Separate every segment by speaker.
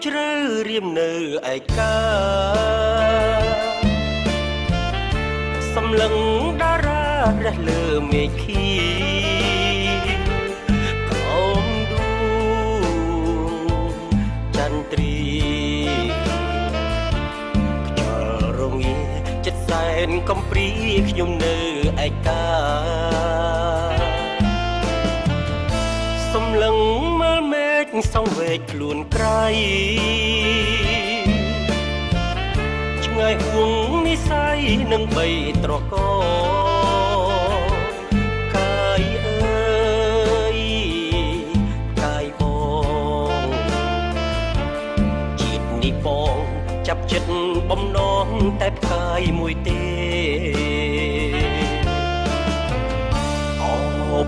Speaker 1: ជ្រៅរៀមនៅឯកាសំលឹងតារារះលើមេឃីក្រោមដួងចន្ទ្រីខ្យល់រងាចិត្តសែនកំព្រីខ្ញុំនៅឯកាសំលឹងមើលមេឃសង្វេគខ្លួនក្រៃឆ្ងាយហួងនិស័យនឹងបីត្រកកាយអើយកាយបងជាតិនេះបងចាប់ចិត្តបំណងតែផ្កាយមួយទេអូ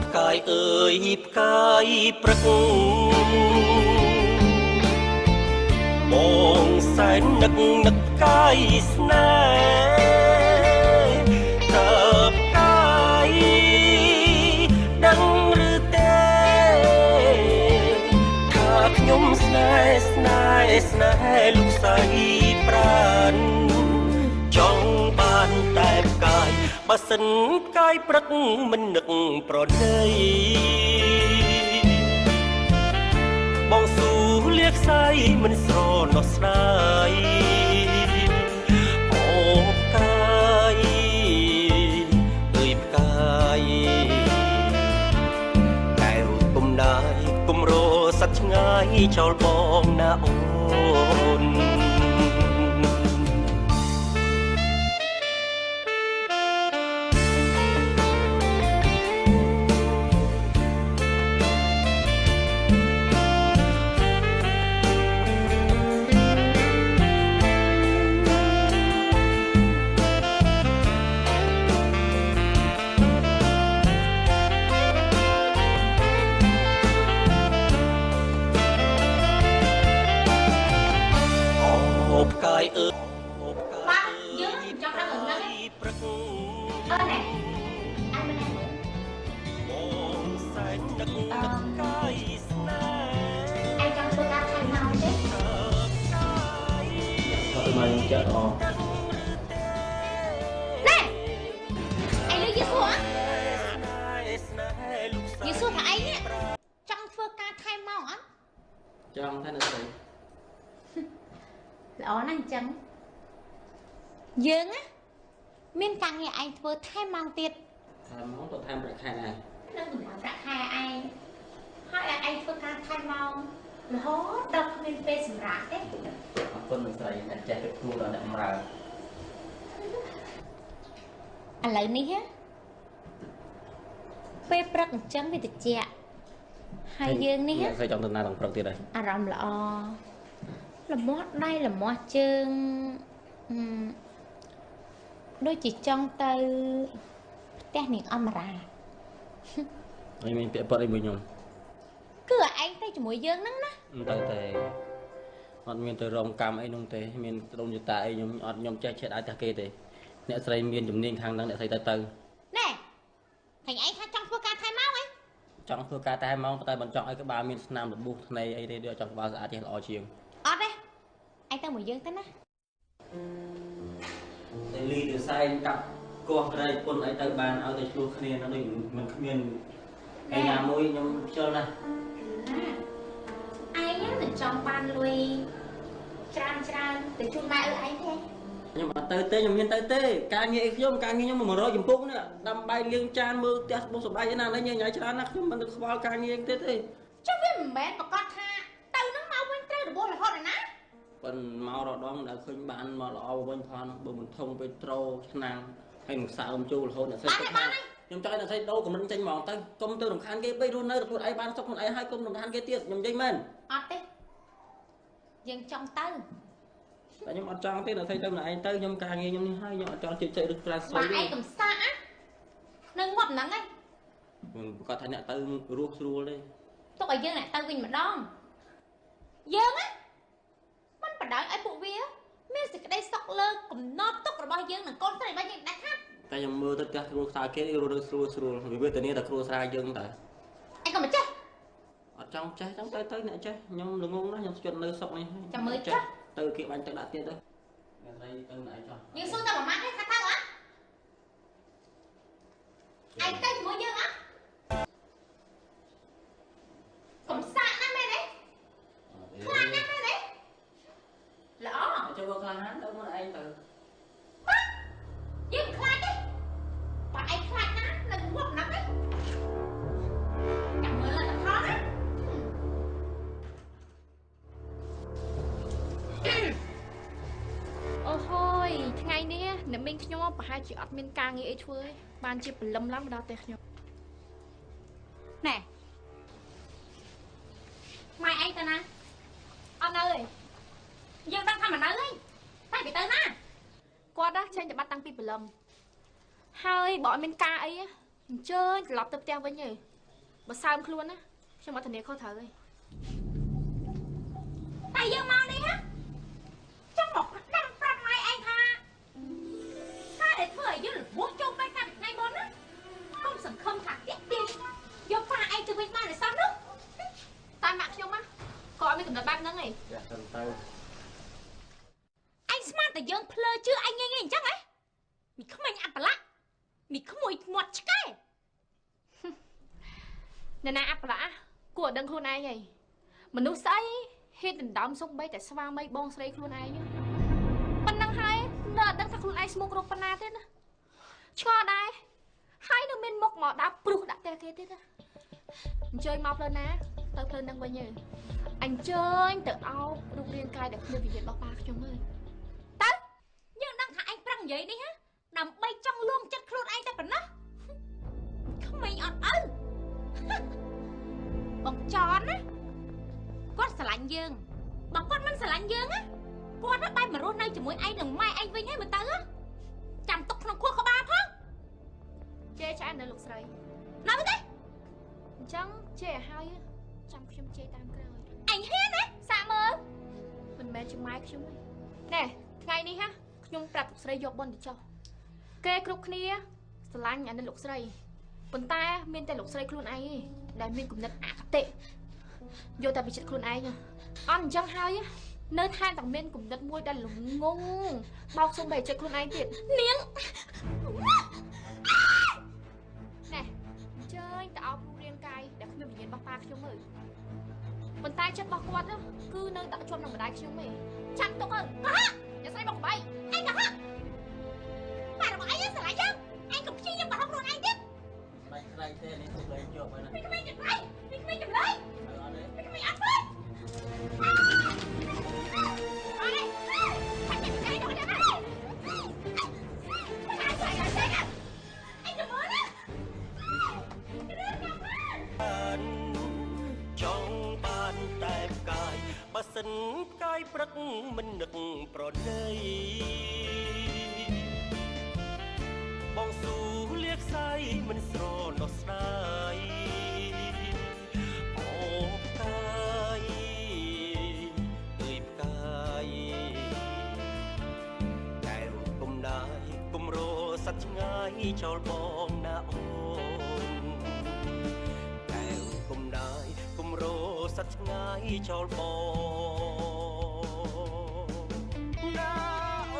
Speaker 1: ផ្កាយអើយផ្កាយព្រឹកបងសែននឹកនឹកផ្កាយស្នេហ៍តើផ្កាយដឹងឬទេថាខ្ញុំស្នេហ៍ស្នេហ៍ស្នេហ៍លោកស្រីប្រានចង់បានតែផ្កាយបើសិនផ្កាយព្រឹកមិននឹកប្រណីបងស៊ូលៀកសៃមិនស្រណោះស្ដាយអូផ្កាយអើយផ្កាយកែវគុំណាយគុំរសត្វឆ្ងាយចោលបងណាអូនអូផ្កាយអើយ
Speaker 2: បាទយើងចង់ដឹងរឿងហ្នឹង
Speaker 1: ព្រឹក
Speaker 2: អើណែអញមិនដឹងមើល
Speaker 1: បងសែននឹកនឹកកាយស្នេហ៍
Speaker 2: ឯងចង់ធ្វើការថែមម៉ោងទេ
Speaker 1: តើផ្កាយ
Speaker 3: អត់ទៅមកខ្ញុំចាក់អ
Speaker 2: ណែឯងលើយីសួរយីសួរថាឯងនេះចង់ធ្វើការថែមម៉ោងអត់
Speaker 3: ចង់ថានៅស្រី
Speaker 2: ល្អណាស់អញ្ចឹងយើងណាមានការងារឯងធ្វើថែមម៉ោងទៀត
Speaker 3: ថែមម៉ោងទៅថែមប្រាក់ខែដែរ
Speaker 2: នឹងតម្លៃប្រាក់ខែឯងហើយឲ្យឯងធ្វើការថែមម៉ោងរហូតដល់គ្មានពេលសម្រាកទេ
Speaker 3: អរគុណអ្នកស្រីអ្នកចេះគិតគូរដល់អ្នកបម្រើ
Speaker 2: ឥឡូវនេះពេលព្រឹកអញ្ចឹងវាត្រជាក់ហើយយើងនេះ
Speaker 3: អ្នកស្រីចង់ទៅណាដល់ព្រឹកទៀតហើយ
Speaker 2: អារម្មណ៍ល្អលមាស់ដៃលមាស់ជើងដូចជាចង់ទៅផ្ទះនាងអមរា
Speaker 3: អីមានពាក្យប៉ត់អីមួយខ្ញុំ
Speaker 2: គឺឯងទៅជាមួយយើងហ្នឹងណា
Speaker 3: ទៅតែអត់មានទៅរងកម្មអីនោះទេមានក្រុមយតាអីខ្ញុំអត់ខ្ញុំចេះឆេះដៃតែគេទេអ្នកស្រីមានជំនាញខាងហ្នឹងអ្នកស្រីទៅទៅ
Speaker 2: ណែឃើញឯងថាចង់ធ្វើការថែមម៉ោងអី
Speaker 3: ចង់ធ្វើការតែម៉ោងតែមិនចង់ឲ្យក្បាលមានស្នាមរបួសធ្នៃអីទេដូចចង់ក្បាលស្អាតចេះល្អជាង
Speaker 2: អត់ទេឯងទៅមួយយើងទៅណា
Speaker 3: តែលីទៅសែងកាប់កោះត្រីពុនអីទៅបានឲ្យតែឆ្លោះគ្នានឹងដូចមិនគ្មានឯណាមួយខ្ញុំខ្ជិលណាស់
Speaker 2: ឯងមិនចង់បានលុយច្រើនច្រើនទៅជូនម៉ែឪឯងទេ
Speaker 3: ខ្ញុំអត់ទៅទេខ្ញុំមានទៅទេការងារអីខ្ញុំការងារខ្ញុំ100ចំពុកនេះដើម្បីលាងចានមើលផ្ទះបុកសបាយឯណានេះញ៉ៃច្រើនណាស់ខ្ញុំមិនទៅខ្វល់ការងារទេទេ
Speaker 2: ចុះវាមិនមែនប្រកាសថាទៅនឹងមកវិញត្រូវរបួសរហូតឯណា
Speaker 3: ប៉ុនមករដងដែលឃើញបានមកល្អវិញផងបើមិនធំពេត្រូឆ្នាំងហើយនឹងសើមចូលរហូតអ្នកស្រីថាខ្ញុំចង់ឲ្យអ្នកស្រីដូរកម្រិតចេញហ្មងទៅកុំទៅរំខានគេពេករស់នៅខ្លួនឯងបានសុខខ្លួនឯងហើយកុំរំខានគេទៀតខ្ញុំនិយាយមែន
Speaker 2: អត់ទេយើងចង់ទៅ
Speaker 3: តែខ្ញុំអត់ចង់ទេអ្នកស្រីទៅម្នាក់ឯងទៅខ្ញុំការងារខ្ញុំនេះហើយខ្ញុំអត់ចង់ជិះចេះឬប្រាស្រ័យ
Speaker 2: ទេឯងកំសាកនឹងងាប់ហ្នឹងឯង
Speaker 3: ខ្ញុំប្រកាសថាអ្នកទៅរស់ស្រួលទេ
Speaker 2: ទុកឲ្យយើងអ្នកទៅវិញម្ដងយើងណាមិនបដៅឲ្យពួកវាមានសេចក្តីសុខលើកំណត់ទុករបស់យើងនិងកូនស្រីរបស់យើងដាច់ខាត
Speaker 3: តែខ្ញុំមើលទៅផ្ទះគ្រួសារគេរស់នៅស្រួលស្រួលវាវេទនាតែគ្រួសារយើងតើ
Speaker 2: ឯងក៏មិនចេះ
Speaker 3: អត់ ត់ចង់ចេះចឹងទៅទៅអ្នកចេះខ្ញុំល្ងងណាស់ខ្ញុំជន់នៅសុកនេះ
Speaker 2: ចាំមើលចុះ
Speaker 3: ទៅគេបាញ់ទឹកដាក់ទៀតទៅអ្នកស្រីទៅណែចុះ
Speaker 2: យើងសួរតែមួយម៉ាត់ទេថាទៅអត់ឯងទៅជាមួយយើងអត់កុំសាកណាស់មែនទេខ្លាចណាស់មែនទេល្អ
Speaker 3: ចូលមកខ្លាចហានទៅមុនឯងទៅ
Speaker 2: យើងខ្លាចទេបើឯងខ្លាចណាស់នៅងាប់ណាស់ទេចាំមើលលទ្ធផលណា
Speaker 4: អូហូយថ្ងៃនេះអ្នកមីងខ្ញុំប្រហែលជាអត់មានការងារអីធ្វើទេបានជាព្រលឹមឡើងមកដល់ផ្ទះខ្ញុំ
Speaker 2: ណែម៉ែឯងទៅណា
Speaker 4: អត់នៅទេ
Speaker 2: យើងដឹងថាមិននៅទេតែไปទៅណា
Speaker 4: គាត់ណាចេញតែបាត់តាំងពីព្រលឹមហើយបើអត់មានការអីអញ្ជើញត្រឡប់ទៅផ្ទះវិញទេបើសើមខ្លួនណាខ្ញុំអត់ធានាខុសត្រូវទេ
Speaker 2: តែយើងមកនេះណាចង់មកផ្ដាំប្រាប់ម៉ែឯងថាការដែលធ្វើឲ្យយើងរបួសចូលពេទ្យកាលពីថ្ងៃមុនណាកុំសង្ឃឹមថាតាក់ទាញយកប៉ាឯងទៅវិញបានឯសោះនោះ
Speaker 4: តែម៉ាក់ខ្ញុំណាក៏អត់មានកំណត់បែបហ្នឹងឯង
Speaker 3: ទៅទៅ
Speaker 2: ឯងស្មានតែយើងភ្លើជឿឯងងាយៗអញ្ចឹងហ៎មីក្មេងអបលៈមីក្មួយមាត់ឆ្កែ
Speaker 4: អ្នកណាអបលៈគួរឲ្យដឹងខ្លួនឯងហីមនុស្សស្អីហ៊ានដណ្ដើមសូម្បីតែស្វាមីបងស្រីខ្លួនឯងប៉ុណ្ណឹងហើយនៅអត់ដឹងថាខ្លួនឯងស្មោករកប៉ុណ្ណាទេណាឆ្ងល់ដែរហើយនៅមានមុខមកដើរព្រុសដាក់ផ្ទះគេទៀតណាអញ្ជើញមកផ្លូវណាទៅផ្លូវហ្នឹងវិញទេអញ្ជើញទៅអោបរូបរាងកាយដែលគ្មានវិញ្ញាណរបស់ប៉ាខ្ញុំហើយ
Speaker 2: ទៅយើងដឹងថាឯងប្រឹងនិយាយនេះហ៎ដើម្បីចង់លួងចិត្តខ្លួនឯងតែប៉ុណ្ណោះក្មេងអត់ឪបងចនណាគាត់ស្រឡាញ់យើងបើគាត់មិនស្រឡាញ់យើងណាគាត់បែបមករស់នៅជាមួយឯងនិងម៉ែឯងវិញហើយមើលទៅចាំទុកក្នុងខួរក្បាលផង
Speaker 4: ជេរឆ្អែតនៅលោកស្រី
Speaker 2: នៅទេ
Speaker 4: អញ្ចឹងជេរឲ្យហើយចាំខ្ញុំជេរតាមក្រោយ
Speaker 2: ឯងហ៊ានណា
Speaker 4: សាកមើលមិនមែនជាម៉ែខ្ញុំទេណែថ្ងៃនេះហ่ะខ្ញុំប្រាប់លោកស្រីយកបុណ្យទៅចុះគេគ្រប់គ្នាស្រឡាញ់អានេះលោកស្រីប៉ុន្តែមានតែលោកស្រីខ្លួនឯងទេដែលមានគំនិតអគតិយកតែពីចិត្តខ្លួនឯងអត់អញ្ចឹងហើយនៅថែមទាំងមានគំនិតមួយដែលល្ងងបោកសុំបែចិត្តខ្លួនឯងទៀត
Speaker 2: នាង
Speaker 4: ណែអញ្ជើញទៅអោបរូបរាងកាយដែលគ្មានវិញ្ញាណរបស់ប៉ាខ្ញុំមើលប៉ុន្តែចិត្តរបស់គាត់គឺនៅដាក់ជាប់នឹងម្ដាយខ្ញុំទេចាំទុកទៅ
Speaker 2: កុហក
Speaker 4: អ្នកស្រីមកក្បី
Speaker 2: ឯងកុហកប៉ារបស់ឯងស្រឡាញ់យើងឯងកុំព្យាយាមកុហកខ្លួនឯងទៀត
Speaker 3: បាច់ស្រែកទេនេះទុកលែងជាប់ហើយណា
Speaker 2: មីក្មេងចង្រៃមីក្មេងចម្លែក
Speaker 3: អត់ទេ
Speaker 2: មីក្មេងអត់ទេអរេខាច់តែដល់នេះណាឆាយឆាយឆាយឯងទៅមើលណា
Speaker 1: ចង់បានតែផ្កាយបើសិនផ្កាយព្រឹកមិននឹកប្រណីបងស៊ូលៀកសៃមិនស្រណោះស្ដាយអូផ្កាយអើយផ្កាយតែគុំណាយគុំរសัตว์ឆ្ងាយចោលបងណាអូនតែគុំណាយគុំរសัตว์ឆ្ងាយចោលបងណាអូ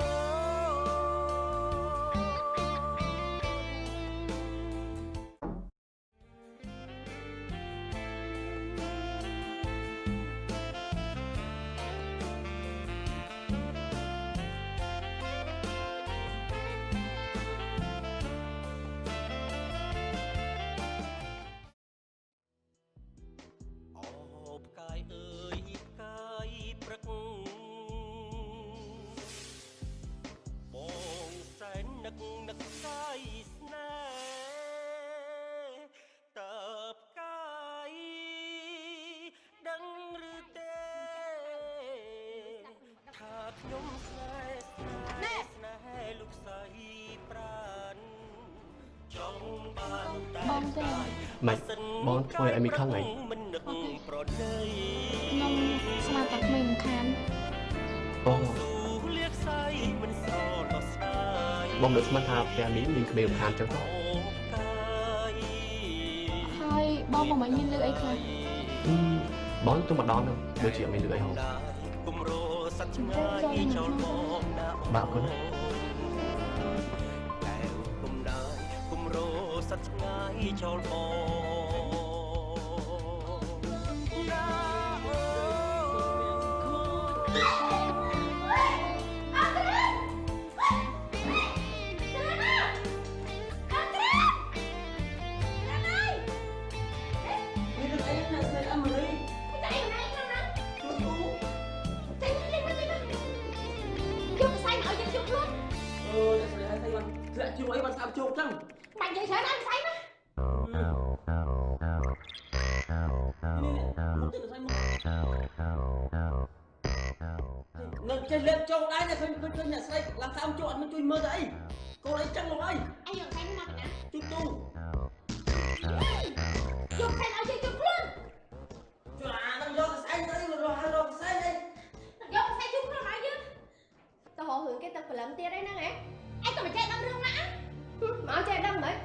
Speaker 1: អូផ្កាយអើយផ្កាយព្រឹកបងសែននឹកនឹកផ្កាយស្នេហ៍តើផ្កាយដឹងឬទេថាខ្ញុំស្នេហ៍ស្នេហ៍ស្នេហ៍លោកស្រីប្រានចង់បានតែ
Speaker 4: បងទេ
Speaker 5: ម៉េចបងធ្វើឲ្យមីខឹងហី
Speaker 1: មិននឹកប្រណី
Speaker 4: ខ្ញុំស្មានតែក្មេងមិនខាន
Speaker 5: អូ
Speaker 1: ស៊ូលៀកសៃមិនស្រណោះស្ដាយ
Speaker 5: បងនឹកស្មានថាផ្ទះមីមានក្មេងរំខានចឹង
Speaker 1: អូផ្កាយ
Speaker 4: ហើយបងមកមិនមានលើអីខ្លះ
Speaker 5: បងទៅមកដល់នោះដូចជាមិនលឿនអីហ៎បាទគុណ
Speaker 3: ជួអីបានស្អាប់ជោគចឹង
Speaker 2: បាញ់និយាយច្រើនអត់ស្អីណា
Speaker 3: នឹងចេះលេបចូលដែរឃើញឃើញអ្នកស្រីឡើងស្អាប់ជោគអត់មានជួយមើលទៅអីកូនអីចឹងលោកអី
Speaker 2: អីយកស្អីមកពីណា
Speaker 3: ជូទូ
Speaker 2: យកខែឲ្យជូខ្លួន
Speaker 3: ជួយអានឹងយកស្អីទៅរកឲ្យរកស្អី
Speaker 2: យកស្អីជូខ្លួនឲ្យយើង
Speaker 6: ទៅរករឿងគេទឹកព្រលឹមទៀតអីហ្នឹងហ៎
Speaker 2: ឯងក៏មិនចេះដឹងរឿងណា
Speaker 6: មកចេះដឹងហ្មង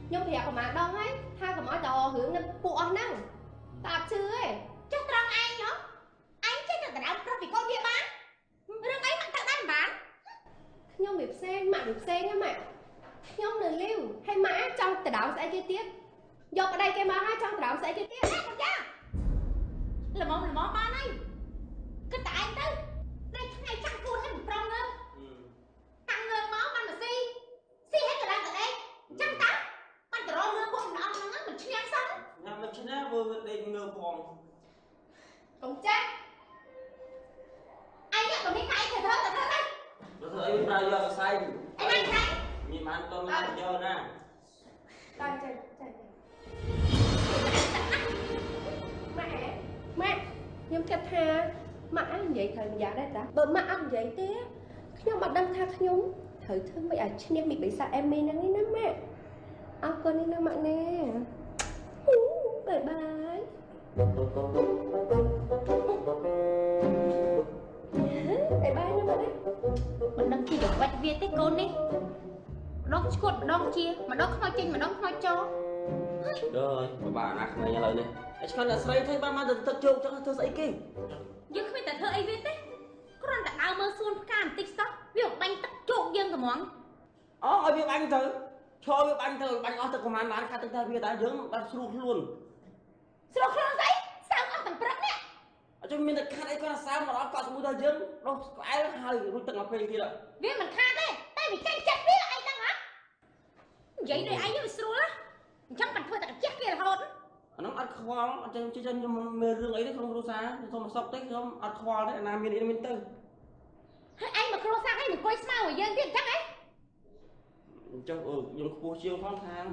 Speaker 6: ខ្ញុំប្រាប់ប្រហែលដងហើយថាកុំឲ្យតរឿងនឹងពួកអស់ហ្នឹងតែអត់ជឿទេ
Speaker 2: ចុះត្រង់ឯងហ៎ឯងចេះតែដណ្ដើមប្រុសពីកូនវាបានរឿងអីម៉ាក់ទៅដែរមិនបាន
Speaker 6: ខ្ញុំវាផ្សេងម៉ាក់វាផ្សេងហ៎ម៉ាក់ខ្ញុំនៅលាវហើយម៉ាក់ចង់ដណ្ដើមស្អីគេទៀតយកប្តីគេមកហើយចង់ដណ្ដើមស្អីគេទៀត
Speaker 2: ចាល្មមល្មមបានហើយគិតតែឯងទៅដេកថ្ងៃចាំគូនឲ្យមិនប្រងងើបតាំងងើបមកបានមកស៊ីស៊ីឲ្យក៏ឡើងទៅដេកអញ្ចឹងតើបានទៅរករឿងពួកម្ដងហ្នឹងមិនឈ្នះសោះ
Speaker 3: ញ៉ាំមិនឈ្នះមើលវាដេកងើបផង
Speaker 6: កុំចាស់
Speaker 2: ឯងក៏មានតែឯងធ្វើទៅធ្វើទៅ
Speaker 3: បើធ្វើអីប្រើយកសរសៃ
Speaker 2: អីបានខែ
Speaker 3: មានបានតន់យកណា
Speaker 6: តែចេះចេះម៉ាក់ម៉ាក់ខ្ញុំគិតថាម៉ាក់និយាយត្រូវម្យ៉ាងដែរតាបើម៉ាក់អត់និយាយទេខ្ញុំអត់ដឹងថាខ្ញុំត្រូវធ្វើមិនឲ្យឈ្នះមីបិសាអេមីហ្នឹងឯណាម៉ាក់អរគុណណាម៉ាក់ណែបាយបាយបាយបាយណាម៉ាក់ណា
Speaker 2: មិនដឹងជាល្បិចវាទេកូននេះម្ដងឈួតម្ដងជាម្ដងខ្មោចចេញម្ដងខ្មោចចូល
Speaker 3: ដល់ពិបាកណាស់ក្មេងឥឡូវនេះឯឆ្កល់អ្នកស្រីធ្វើបានមកទៅទឹកជោគចឹងធ្វើស្អីគេ
Speaker 2: យើងគ្មានតែធ្វើអីវាទេគ្រាន់តែដើរមើលសួនផ្កាបន្តិចសោះវាបាញ់ទឹកជោគយើងត្មង
Speaker 3: អូឲ្យវាបាញ់ទៅឈរវាបាញ់ទៅបាញ់អស់ទឹកប្រហែលបានខាត់ទឹកតែវាតែយើងបាត់ស្រួលខ្លួន
Speaker 2: ស្រួលខ្លួនស្អីសើមអស់ទាំងព្រឹកនេះ
Speaker 3: អត់មានតែខាត់អីគាត់សើមមកដល់កក់ស្មូដល់យើងដោះក្អែលហើយរួចទឹកមកពេលទៀត
Speaker 2: វាមិនខាតទេតែវាចាញ់ចិត្តវាអីដឹងហ៎និយាយដូចឯងវាស្រួលអញ្ចឹងបានធ្វើតែកាជះគេរហូត
Speaker 3: អានោះអត់ខ្វល់អត់ចេះជិះខ្ញុំមានរឿងអីទេក្នុងគ្រួសារខ្ញុំសុំសុកទេខ្ញុំអត់ខ្វល់ទេអាណាមានអីមានទៅ
Speaker 2: ហើយឯងមកគ្រួសារឯងអង្គុយស្មើឲ្យយើងទៀតអញ្ចឹងហ៎
Speaker 3: អញ្ចឹងខ្ញុំខ្ពស់ជាងផងខាង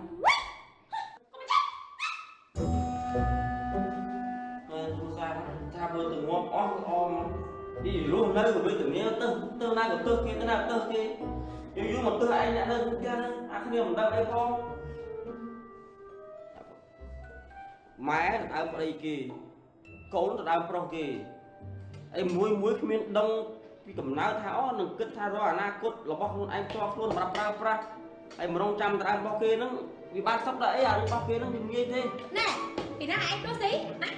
Speaker 3: គ្រួសារថាមើលទៅងាប់អស់ល្អមកពីរស់នៅក៏វាធានាទៅទៅណាក៏ទៅគេទៅណាទៅគេយូរយូរមកទៅឯងអ្នកនៅផ្ទះហ្នឹងអាគ្នាមិនដឹងអីផងម៉ែដដើមប្តីគេកូនដដើមប្រុសគេអីមួយមួយគ្មានដឹងពីកំណើតថាអូនឹងគិតថារកអនាគតរបស់ខ្លួនឯងផ្ទាល់ខ្លួនសម្រាប់ប្រើប្រាស់ហើយមករងចាំដដើមរបស់គេហ្នឹងវាបានសុខដល់អីអារបស់គេហ្នឹងវាងាយទេ
Speaker 2: ណែពីណាឯងទោះស៊ីណា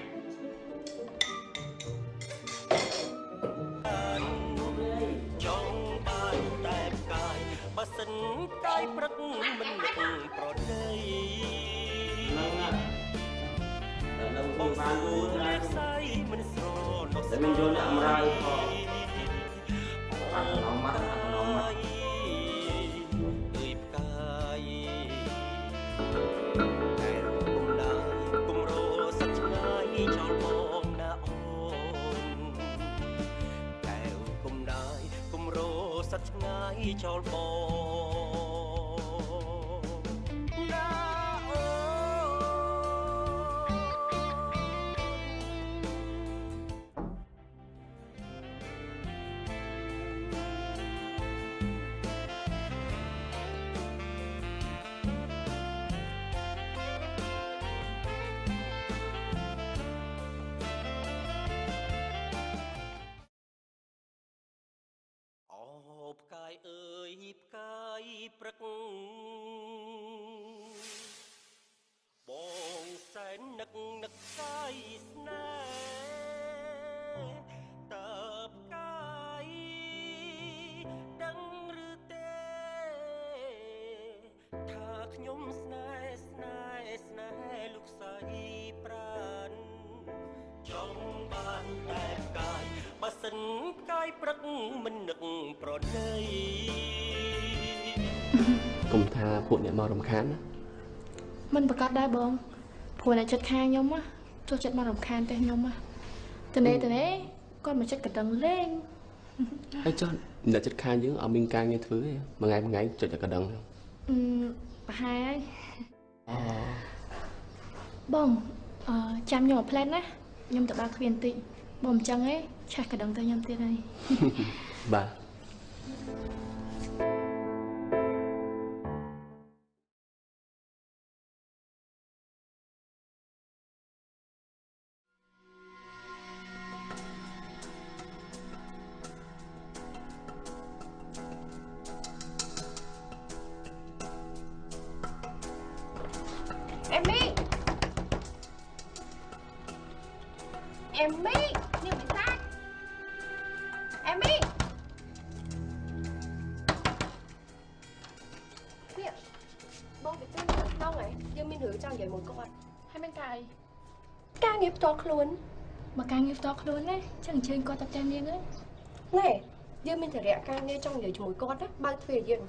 Speaker 1: ចង់បានតែផ្កាយបើសិនកាយព្រឹកមិននឹកប្រណី
Speaker 3: ហ្នឹងណាតែនឹងបានយូរណាតែមិនយល់អ្នកអំរើផងអត់ណមត់អត់ណមត់
Speaker 1: អើយផ្កាយតែគុំឡើយគុំរសត្វឆ្ងាយចោលបងណាអូនតែគុំឡើយគុំរសត្វឆ្ងាយចោលបងណាអូ ផ្កាយអើយផ្កាយព្រឹកបង សែននឹកនឹកផ្កាយស្នេហ៍តើផ្កាយដឹងឬទេថាខ្ញុំស្នេហ៍ស្នេហ៍ស្នេហ៍លោកស្រីប្រានចង់បានតែផ្កាយបើសិនផ្កាយព្រឹកមិននឹកប្រណី
Speaker 5: កុំថាពួកអ្នកមករំខានណា
Speaker 4: មិនប្រកាសដែរបងព្រោះអ្នកចិត្តខាងខ្ញុំណាចូលចិត្តមករំខានទេខ្ញុំណាតនេគាត់មកចិត្តកណ្ដឹងលេង
Speaker 5: ហើយចុះអ្នកចិត្តខាងយើងអត់មានការងារធ្វើទេមួយថ្ងៃចុចតែកណ្ដឹង
Speaker 4: ប្រហែលហើយបងចាំខ្ញុំមកផ្លែតណាខ្ញុំទៅបើកទ្វារបន្តិចបងមិនចឹងទេឆេះកណ្ដឹងទៅខ្ញុំទៀតហើយ
Speaker 5: បាទ
Speaker 6: អេមីអេមីនេះមិនសាច់អេមីនេះបងទៅជួយក្នុងហ៎យើងមានរឿងចង់និយាយមួយគាត់
Speaker 4: ហើយមានការអី
Speaker 6: ការងារផ្ទាល់ខ្លួន
Speaker 4: មកការងារផ្ទាល់ខ្លួនណាចឹងអញ្ជើញគាត់ទៅផ្ទះនាងហើយ
Speaker 6: ណែយើងមានធរៈការងារចង់និយាយជាមួយគាត់ណាបើកទ្វារយើង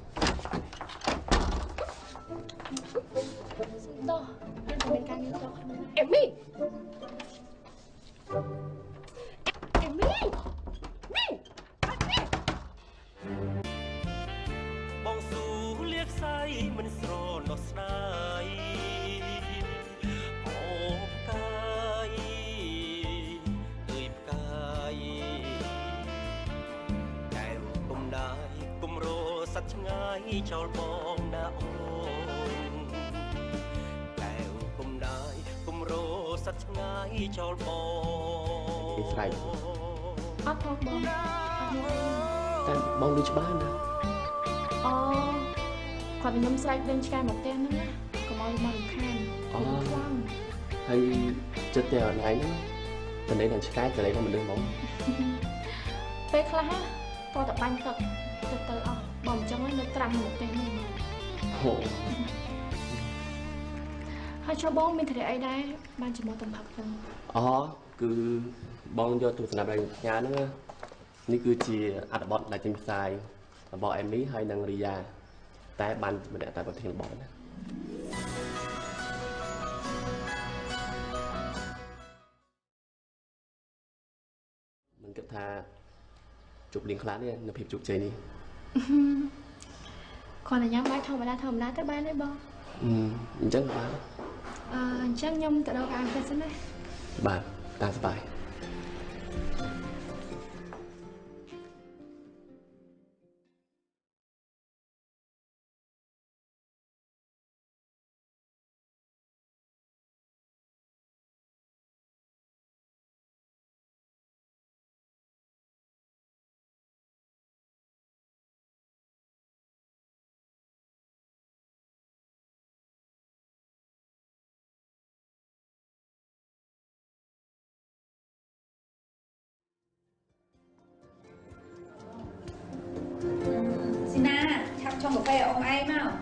Speaker 4: សំដោះយើងតែមានការងារផ្ទាល់ខ្លួន
Speaker 6: អេមីអេមីនេះអត់នេះ
Speaker 1: បងស៊ូលៀកសៃមិនស្រណោះស្ដាយអូផ្កាយអើយផ្កាយកែវគុំដាយគុំរសัตว์ឆ្ងាយចោលបងណាអូនកែវគុំដាយគុំរសัตว์ឆ្ងាយចោលបង
Speaker 5: គេស្រែក
Speaker 4: អត់ផងបងអត់មាន
Speaker 5: តែបងឮច្បាស់ណា
Speaker 4: អូគាត់ខ្ញុំស្រែកដេញឆ្កែមកផ្ទះហ្នឹងណាកុំឲ្យមករំខាន
Speaker 5: អូខ្លាំងហើយចិត្តតែអនឡាញហ្នឹងតលេនឹងឆ្កែតលេនឹងមនុស្សហ្មង
Speaker 4: ពេលខ្លះតតែបាញ់ទឹកទៅអស់បងអញ្ចឹងនៅត្រាំមកផ្ទះហ្នឹង
Speaker 5: ហូ
Speaker 4: ហើយចុះបងមានធរៈអីដែរបានជាមួយតំផឹកហ្នឹង
Speaker 5: អូគឺបងយកទូរស័ព្ទឲ្យផ្ញើហ្នឹងនេះគឺជាអត្ថបទដែលចេញផ្សាយរបស់អេមីហើយនិងរីយ៉ាតែបានម្នាក់តែប្រធានបងណាមិនគិតថាជប់លៀងខ្លះនេះនៅភាពជោគជ័យនេះ
Speaker 4: គ្រាន់តែញ៉ាំបាយធម្មតាទៅបានទេបង
Speaker 5: អញ្ចឹងបាន
Speaker 4: អញ្ចឹងខ្ញុំទៅដល់អានផ្ទះសិនណា
Speaker 5: បាទតាមសប្បាយ
Speaker 7: ឆុងកាហ្វេអ៊ំឯងមក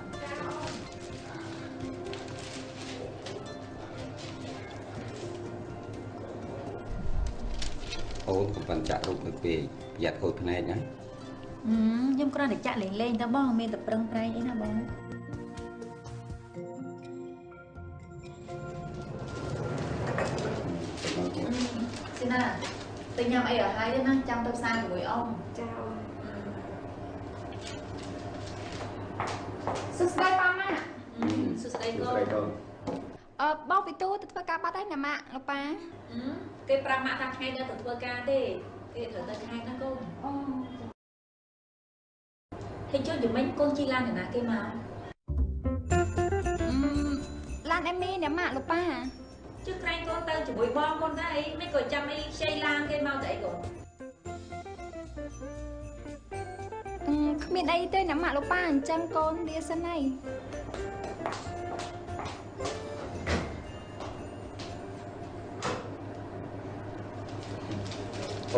Speaker 8: អូនកំពុងចាក់រូបនៅពេកប្រយ័ត្នខូចភ្នែកណា
Speaker 7: ខ្ញុំគ្រាន់តែចាក់លេងៗតើបងមានតែប្រឹងប្រែងអីណាបងស៊ីណាទៅញ៉ាំអីឲ្យហើយណាចាំទៅផ្សារជាមួយអ៊ំ
Speaker 6: ចាអូន
Speaker 2: សួស្តីប៉ាម៉ាក់
Speaker 7: សួស្តីកូន
Speaker 2: បងពីទូទៅធ្វើការបាត់ហើយណាម៉ាក់លោកប៉ា
Speaker 7: គេប្រាប់ម៉ាក់ថាថ្ងៃនេះទៅធ្វើការទេគេត្រូវទៅខេត្តណាកូនអូហើយជួយជំនាញកូនជិះឡានណាគេមក
Speaker 2: ឡានអេមីណាម៉ាក់លោកប៉ា
Speaker 7: ជិះក្រែងកូនទៅជាមួយបងកូនដែរអីមិនក៏ចាំអីខ្ចីឡានគេមកទៅអីកូន
Speaker 2: គ្មានអីទេណាម៉ាក់លោកប៉ាអញ្ចឹងកូនលាសិនហើយ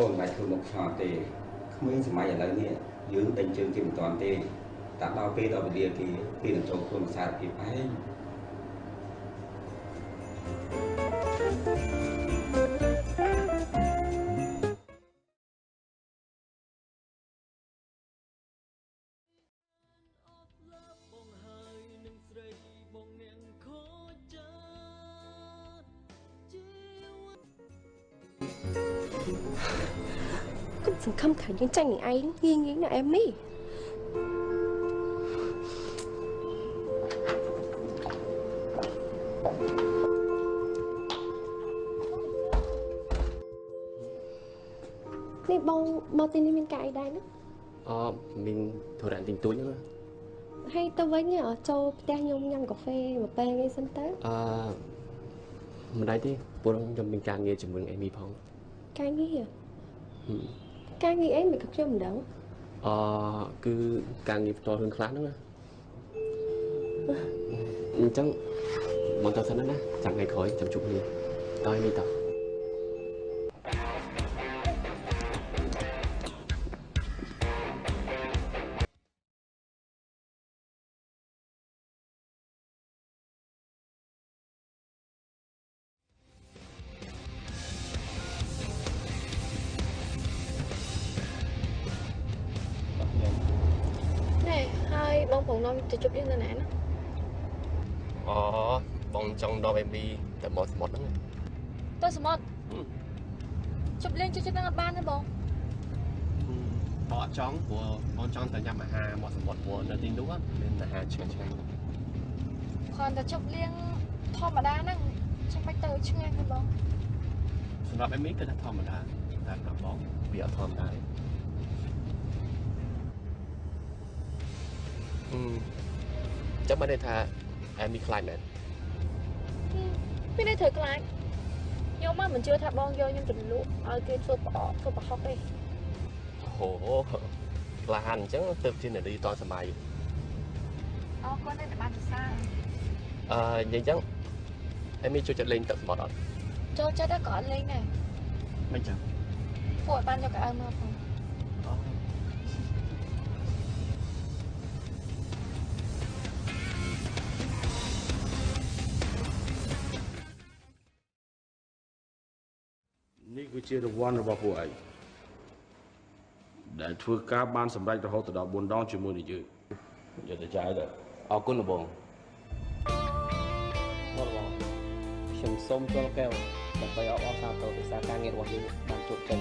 Speaker 8: អូនមិនបាច់ធ្វើមុខឆ្ងល់ទេក្មេងសម័យឥឡូវនេះយើងដេញជើងគេមិនទាន់ទេតែដល់ពេលដល់វេលាគេគេនឹងចូលខ្លួនសារភាពឯង
Speaker 6: កុំសង្ឃឹមថាយើងចាញ់នឹងឯងងាយងាយណាអេមីនេះបងមកទីនេះមានការអីដែរណា
Speaker 5: អូមានធុរៈតិចតួចហ្នឹង
Speaker 6: ហើយទៅវិញចូលផ្ទះខ្ញុំញ៉ាំកាហ្វេមួយពែងអីសិនទៅ
Speaker 5: មិនដែរទេព្រោះខ្ញុំមានការងារជាមួយនឹងអេមីផង
Speaker 6: ការងារការងារអីមិនក៏ខ្ញុំមិនដឹង
Speaker 5: គឺការងារផ្ទាល់ខ្លួនខ្លះហ្នឹងណាអញ្ចឹងមកទៅសិនណាចាំថ្ងៃក្រោយចាំជួបគ្នាតើអេមីតើ
Speaker 4: បងប្រុងនាំទៅជប់យើងនៅណាណា
Speaker 5: អូបងចង់ដល់អេមីទៅមកសមុទ្រហ្នឹង
Speaker 4: ទៅសមុទ្រជប់លេងជិះហ្នឹងអត់បានទេបង
Speaker 5: បងអត់ចង់ព្រោះបងចង់តែញ៉ាំអាហារមកសមុទ្រព្រោះនៅទីនោះមានអាហារឆ្ងាញ់ឆ្ងាញ់
Speaker 4: គ្រាន់តែជប់លៀងធម្មតាហ្នឹងចាំបាច់ទៅឆ្ងាញ់ទេបង
Speaker 5: សម្រាប់អេមីគឺថាធម្មតាតែសម្រាប់បងវាអត់ធម្មតាទេចាំបានន័យថាអេមីខ្លាចមែន
Speaker 4: ពីនេះត្រូវខ្លាចខ្ញុំមកមិនជឿថាបងយកខ្ញុំទៅលក់ឲ្យគេធ្វើផ្អកធ្វើប្រហុកទេ
Speaker 5: អូក្លាហានអញ្ចឹងទៅជានារីតសម័យ
Speaker 4: អរគុណដែលបានសរសើរ
Speaker 5: និយាយអញ្ចឹងអេមីចូលចិត្តលេងទឹកសមុទ្រអត់
Speaker 4: ចូលចិត្តតែក៏អត់លេងដែរមិនចឹងពួកឲ្យបានយកកៅអៅមកផង
Speaker 9: នេះគឺជារង្វាន់របស់ពួកឯងដែលធ្វើការបានសម្រេចរហូតដល់4ដងជាមួយនឹងយើងយកទៅចាយទៅ
Speaker 8: អរគុណលបង
Speaker 3: បងខ្ញុំសូមចូលកែវដើម្បីអបអរសាទរដោយសារការងាររបស់យើងបានជោគជ័យ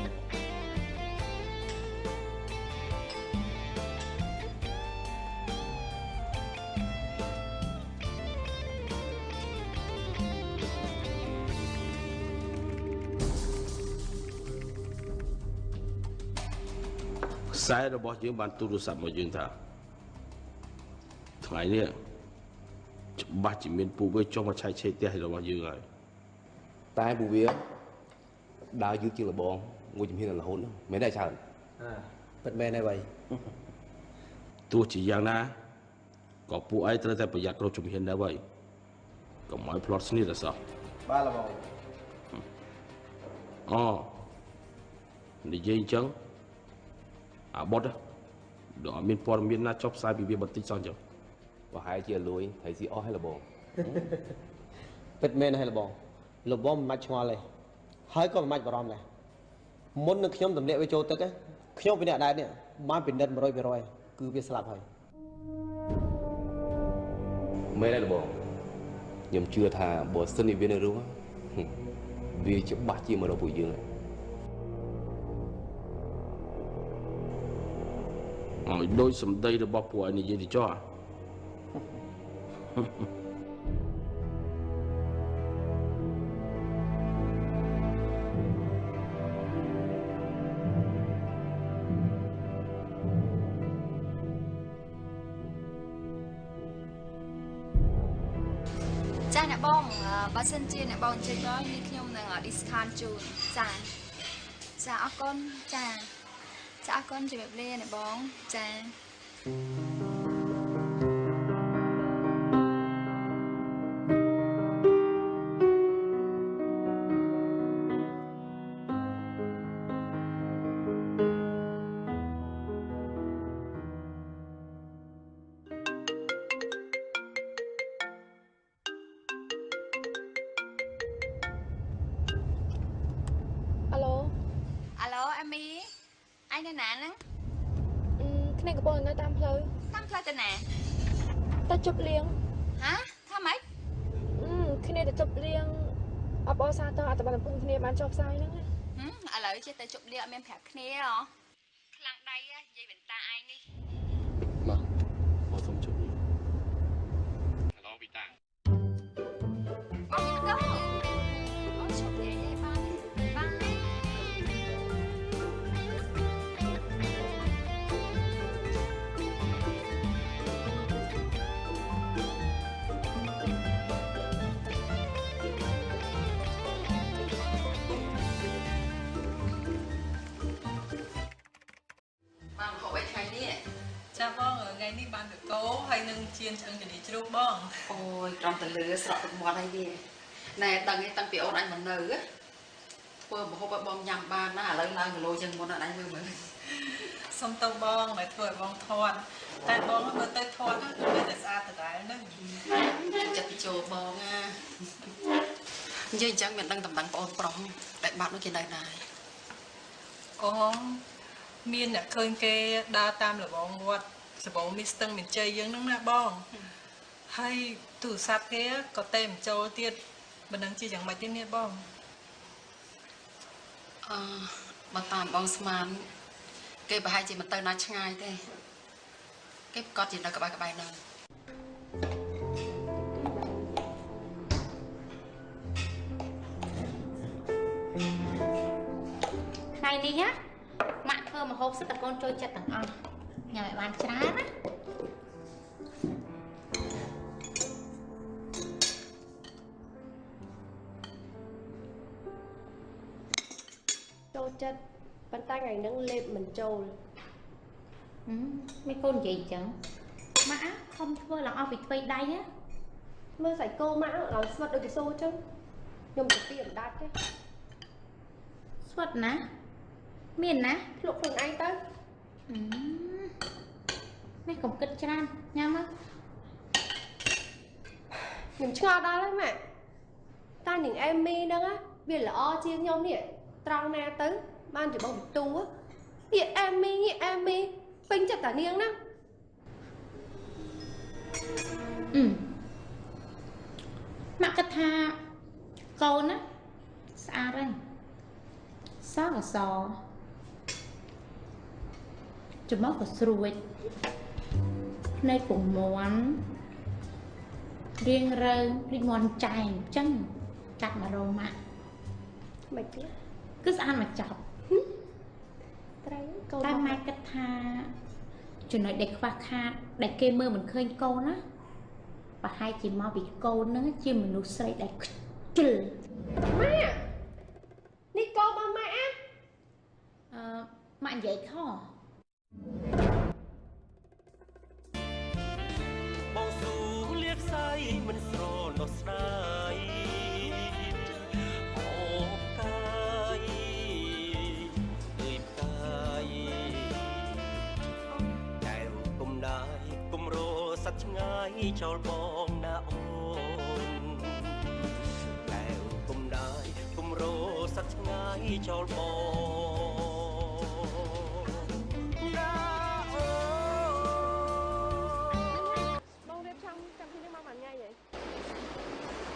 Speaker 9: ខ្សែរបស់យើងបានទូរស័ព្ទមកយើងថាថ្ងៃនេះច្បាស់ជាមានពូវាចុះមកឆែកឆេរផ្ទះរបស់យើងហើយ
Speaker 8: តែពូវាដើរយឺតជាងលបងមួយជំហានរហូតមែនទេច្រើន
Speaker 10: ពិតមែនហើយវ៉ៃ
Speaker 9: ទោះជាយ៉ាងណាក៏ពួកឯងត្រូវតែប្រយ័ត្នគ្រប់ជំហានដែរវ៉ៃកុំឲ្យផ្្លាត់ស្នៀតអសោះ
Speaker 10: បាទលបង
Speaker 9: អូនិយាយអញ្ចឹងអាបុតដល់អត់មានព័ត៌មានណាចុះផ្សាយពីវាបន្តិចសោះអញ្ចឹង
Speaker 8: ប្រហែលជាលួយត្រូវស៊ីអស់ហើយលបង
Speaker 10: ពិតមែនហើយលបងលបងមិនបាច់ឆ្ងល់ទេហើយក៏មិនបាច់បារម្ភដែរមុននឹងខ្ញុំទម្លាក់វាចូលទឹកខ្ញុំពីអ្នកដែរនេះបានពិនិត្យ100%គឺវាស្លាប់ហើយ
Speaker 8: មែនហើយលបងខ្ញុំជឿថាបើសិនជាវានៅរស់វាច្បាស់ជាមករកពួកយើងហើយ
Speaker 9: ឲ្យដូចសម្ដីរបស់ពួកឯងនិយាយទៅចុះ
Speaker 11: ចាអ្នកបងបើសិនជាអ្នកបងអញ្ជើញដល់នេះខ្ញុំនឹង discount ជូនចាចាអរគុណចាចាអរគុណជំរាបលាអ្នកបងចា
Speaker 4: គ្នាកំពុងនៅតាមផ្លូវ
Speaker 11: តាមផ្លូវទៅណា
Speaker 4: ទៅជប់លៀង
Speaker 11: ហាថាម៉េច
Speaker 4: គ្នាទៅជប់លៀងអបអរសាទរអត្ថបទកំពុងគ្នាបានចុះផ្សាយហ្នឹង
Speaker 11: ឥឡូវចេះតែជប់លៀងអត់មានប្រាប់គ្នាហ៎ខ្លាំងដៃនិយាយបន្តាឯងនេះ
Speaker 5: មកបងសុំជប់នេះ
Speaker 8: ឡូវីតា
Speaker 11: បងទៅអូជប់និយាយឲ្យបានបានបានហូបអីថ្ងៃនេះ
Speaker 12: ចាបងថ្ងៃនេះបានតកោហើយនឹងជៀនឆ្អឹងជំនីជ្រូកបង
Speaker 13: អូយត្រង់ទៅលើស្រក់ទឹកមាត់ហើយវាណែដឹងឯងតាំងពីអូនអញមកនៅធ្វើម្ហូបឲ្យបងញ៉ាំបានណាឥឡូវឡើងគីឡូជាងមុនអញមើលមើល
Speaker 12: សុំទៅបងដែលធ្វើឲ្យបងធាត់តែបងមើលទៅធាត់គឺតែស្អាតដដែលហ្នឹង
Speaker 13: ចិត្តចូលបងណានិយាយអញ្ចឹងមិនដឹងតំណែងបងប្រុសតែបាត់នោះគេនៅណា
Speaker 12: អូមានអ្នកឃើញគេដើរតាមលបងវត្តសបោមីស្ទឹងមានជ័យយើងហ្នឹងណាបងហើយទូរស័ព្ទគេក៏ទេមិនចូលទៀតមិនដឹងជាយ៉ាងម៉េចទេនេះបង
Speaker 13: អឺបើតាមបងស្មានគេប្រហែលជាមិនទៅណាឆ្ងាយទេគេប្រកាសជានៅក្បែរៗហ្នឹង
Speaker 2: ថ្ងៃនេះណាម៉ាក់ធ្វើម្ហូបសិតតែកូនចូលចិត្តទាំងអស់ញ៉ាំឲ្យបានច្រើនណា
Speaker 6: ចូលចិត្តប៉ុន្តែថ្ងៃហ្នឹងលេបមិនចូល
Speaker 2: មិនកូននិយាយអញ្ចឹងម៉ាក់ខំធ្វើឡើងអស់ពីថ្វីដៃណា
Speaker 6: មើលសាច់គោម៉ាក់ឡើងស្វិតដូចកសូអញ្ចឹងខ្ញុំទៅពីអណ្ដាច់ទេ
Speaker 2: ស្វិតណាមានណា
Speaker 6: ភ្លុកខ្លួនឯងទៅ
Speaker 2: នេះកុំគិតច្រើនញ៉ាំមក
Speaker 6: ខ្ញុំឆ្ងល់ដល់ហើយម៉ាក់តានាងអេមីហ្នឹងវាល្អជាងខ្ញុំនេះត្រង់ណាទៅបានជាបងពិទូនេះអេមីនេះអេមីពេញចិត្តតានាងណា
Speaker 2: ម៉ាក់គិតថាកូនណាស្អាតហើយសក៏សច្រមុះក៏ស្រួចភ្នែកពងមាន់រៀងរើងដូចមាន់ចែងអញ្ចឹងកាត់មករោម៉ាក់
Speaker 6: មិនទេ
Speaker 2: គឺស្អាតមកចប់
Speaker 6: ត្រូវកូន
Speaker 2: តែម៉ែគិតថាចំណុចដែលខ្វះខាតដែលគេមើលមិនឃើញកូនណាប្រហែលជាមកពីកូនហ្នឹងជាមនុស្សស្រីដែលខ្ជិល
Speaker 6: ម៉ាក់នេះកូនរបស់ម៉ាក់
Speaker 2: អឺម៉ាក់និយាយខុស
Speaker 1: បងស៊ូលៀកសៃមិនស្រណោះស្ដាយអូផ្កាយអើយផ្កាយកែវគុំដាយគុំរសត្វឆ្ងាយចោលបងណាអូនកែវគុំដាយគុំរសត្វឆ្ងាយចោលបង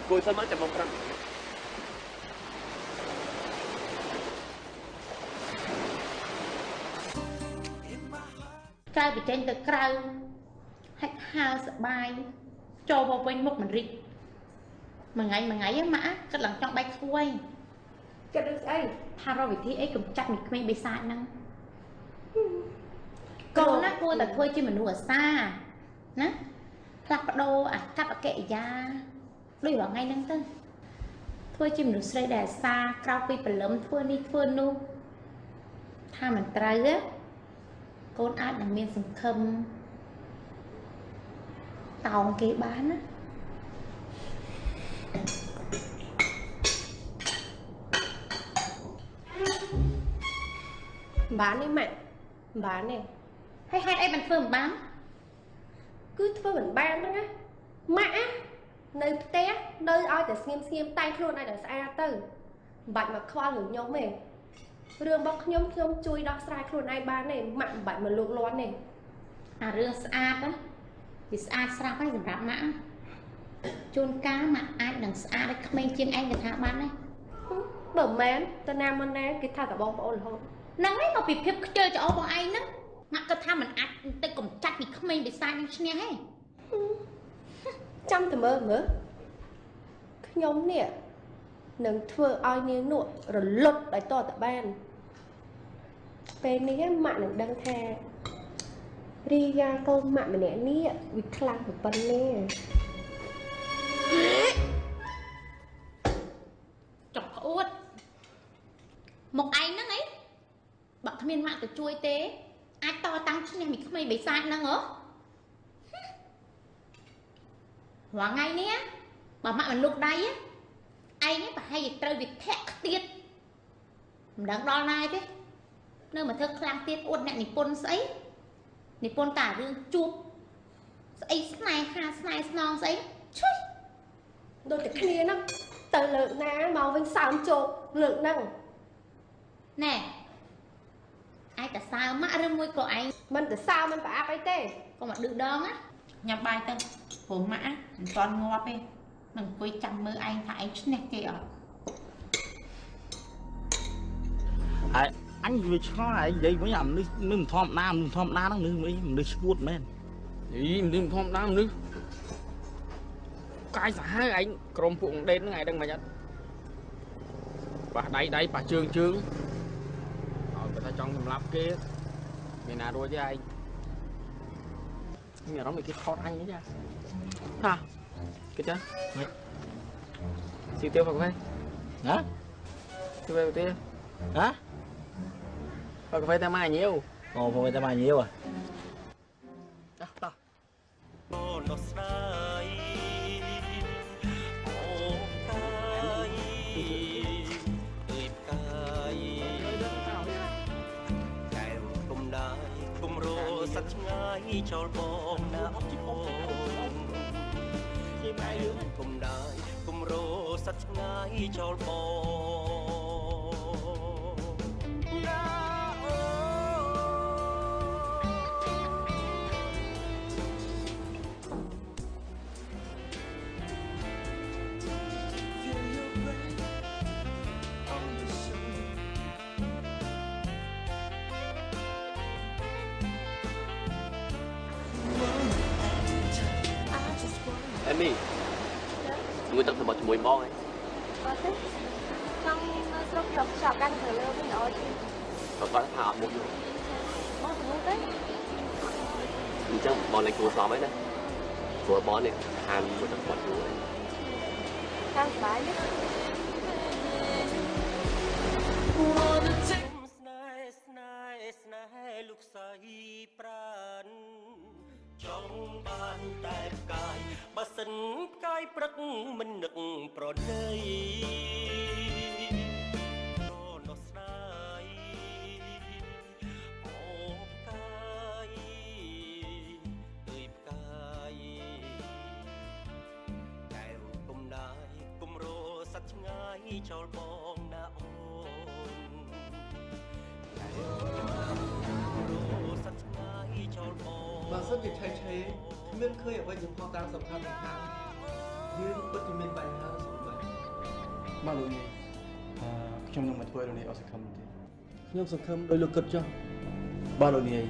Speaker 5: គួយសិនមកចាំបងប្រាប់
Speaker 2: ក្រៅពីចេញទៅក្រៅហាច់ហើសបាយចូលមកវិញមុខមិនរីកមួយថ្ងៃមួយថ្ងៃម៉ាក់គិតឡើងចង់បែកខួយ
Speaker 6: គិតរឿងស្អី
Speaker 2: ថារកវិធីអីកំចាត់មីក្មេងបិសាចហ្នឹងកូនណាគួរតែធ្វើជាមនុស្សអាសាណាផ្លាស់ប្ដូរអាកប្បកិរិយាដូចរាល់ថ្ងៃហ្នឹងទៅធ្វើជាមនុស្សស្រីដែលអាសាក្រោកពីព្រលឹមធ្វើនេះធ្វើនោះថាមិនត្រូវកូនអាចនឹងមានសង្ឃឹមតោងគេបានណា
Speaker 6: បានទេម៉ាក់បានទេ
Speaker 2: ហើយហេតុអីបានធ្វើមិនបាន
Speaker 6: គឺធ្វើមិនបានហ្នឹងណាម៉ាក់នៅផ្ទះនៅឲ្យតែស្ងៀមស្ងៀមតែខ្លួនឯងឲ្យស្អាតទៅមិនបាច់មកខ្វល់រឿងខ្ញុំទេរឿងរបស់ខ្ញុំខ្ញុំជួយដោះស្រាយខ្លួនឯងបានទេម៉ាក់មិនបាច់មកលូកលាន់ទេ
Speaker 2: អារឿងស្អាតណាវាស្អាតស្រាប់ហើយសម្រាប់ម៉ាក់ជួនកាលម៉ាក់អាចនឹងស្អាតឲ្យក្មេងជាងឯងក៏ថាបានដែរ
Speaker 6: បើមែនទៅណាមកណាគេថាតបងប្អូនរហូត
Speaker 2: ហ្នឹងឯងមកពីភាពខ្ជិលច្អល់របស់ឯងហ្នឹងម៉ាក់គាត់ថាមិនអាចទៅកំចាត់ពីក្មេងបិសាចនឹងឈ្នះទេ
Speaker 6: ចាំតែមើលមើលខ្ញុំនេះនឹងធ្វើឲ្យនាងនោះរលត់ដោយតតបានពេលនេះម៉ាក់នឹងដឹងថារីយ៉ាកូនម៉ាក់ម្នាក់នេះវាខ្លាំងប៉ុណ្ណា
Speaker 2: ចង់ក្អួតមកឯងហ្នឹងអីបើគ្មានម៉ាក់ទៅជួយទេអាចតតាំងឈ្នះមីក្មេងបិសាចហ្នឹងហ៎រាល់ថ្ងៃនេះបើម៉ាក់មិនលុកដៃឯងប្រហែលជាត្រូវវិធៈខ្ទៀតមិនដឹងដល់ណាទេនៅមកធ្វើខ្លាំងទៀតអួតអ្នកនិពន្ធស្អីនិពន្ធតារឿងជួបស្អីស្នេហាស្នេហ៍ស្នងស្អីជួយ
Speaker 6: ដូចតែគ្នាហ្នឹងទៅលើកណាមកវិញសើមជោគលើកហ្នឹង
Speaker 2: ណែឯងតែសើម៉ាក់ឬមួយក៏ឯង
Speaker 6: មិនទៅសើមិនប្រអាប់អីទេ
Speaker 2: កុំមកឌឺដងណាញ៉ាំបាយទៅព្រោះម៉ាក់មិនទាន់ងាប់ទេនឹងអង្គុយចាំមើលឯងថាឯងឈ្នះគេអត់
Speaker 9: ហើយអញវាឆ្ងល់ហើយនិយាយវិញអាមនុស្សមិនធម្មតាមនុស្សធម្មតាហ្នឹងមនុស្សមនុស្សឈួតមែន
Speaker 14: អីមនុស្សធម្មតាមនុស្សកាយសាហាវឯងក្រុមពួកអង្ដេតហ្នឹងឯងដឹងមិនអត់ប៉ះដៃដៃប៉ះជើងជើងឲ្យបើថាចង់សម្លាប់គេមានណារួចទេឯងមានអារម្មណ៍គេថតអញហ្នឹងចាថាគេចាស៊ីទៀវផឹកកាហ្វេ
Speaker 9: ណា
Speaker 14: ស៊ីកាហ្វេទេ
Speaker 9: ហ៎
Speaker 14: ផឹកកាហ្វេតែម៉ែញៀវ
Speaker 9: អូផឹកកាហ្វេតែម៉ែញៀវហ៎
Speaker 14: តោះ
Speaker 1: នោះស្ដាយអូកាយអើយផ្កាយកែវគុំដាយគុំរសត្វឆ្ងាយចោលបងណាអូនែវគុំដាយគុំរសត្វឆ្ងាយចោលបងណាអូ
Speaker 5: អេមីមួយទឹកសម្បត្តិជាមួយបងឯង
Speaker 11: អត់ទេចង់នៅស្រុកយកខ្យល់កាន់ទៅលើវិញល្អជាង
Speaker 5: បើគាត់ថាអត់មុខយូរ
Speaker 11: បងទៅទេ
Speaker 5: អញ្ចឹងបងលេងគួរសមហើយណាព្រោះបងនេះខានមួយទឹកគាត់យូរហើយ
Speaker 11: តាមសប្បាយនេះ
Speaker 1: ស្នេហ៍ស្នេហ៍ស្នេហ៍លោកស្រីប្រានចង់បានតែផ្កាយបើសិនផ្កាយព្រឹកមិននឹកប្រណីនោះស្ដាយអូផ្កាយអើយផ្កាយកែវគុំដាយគុំរសត្វឆ្ងាយចោលបងណាអូនកែវរសត្វឆ្ងាយចោលបង
Speaker 10: បើសិនជាឆៃឆេគ្មានឃើញអ្វីជាផុសតាមសំខាន់សំខាន់យើងពិតជាមានបញ្ហាសម្បត្តិ
Speaker 15: បាទលោកនាយអឺខ្ញុំនឹងមិនធ្វើឲ្យលោកនាយអស់សង្ឃឹមទេ
Speaker 10: ខ្ញុំសង្ឃឹមដោយលោកគិតចុះ
Speaker 15: បាទលោកនាយ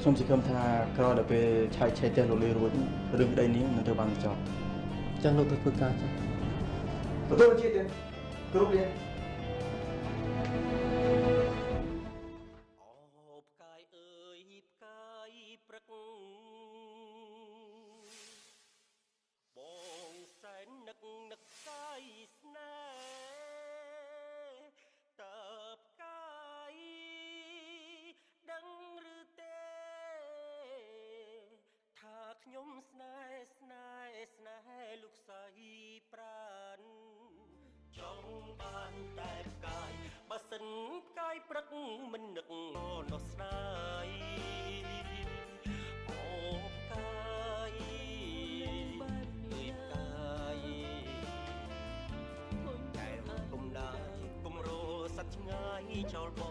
Speaker 15: ខ្ញុំសង្ឃឹមថាក្រោយដល់ពេលឆែកឆេរផ្ទះលោកលាយរួចរឿងក្តីនេះនឹងត្រូវបានបញ្ចប់
Speaker 10: ចឹងលោកទៅធ្វើការចុះ
Speaker 15: ទទួលជាតិទេគ្រប់លា
Speaker 1: អូផ្កាយអើយផ្កាយព្រឹកបងសែននឹកនឹកផ្កាយស្នេហ៍តើផ្កាយដឹងឬទេថាខ្ញុំស្នេហ៍ស្នេហ៍ស្នេហ៍លោកស្រីប្រានចង់បានតែផ្កាយបើសិនផ្កាយព្រឹកមិននឹកនោះស្ដាយអូផ្កាយអើយផ្កាយកែវគុំដាយគុំរសត្វឆ្ងាយចោលប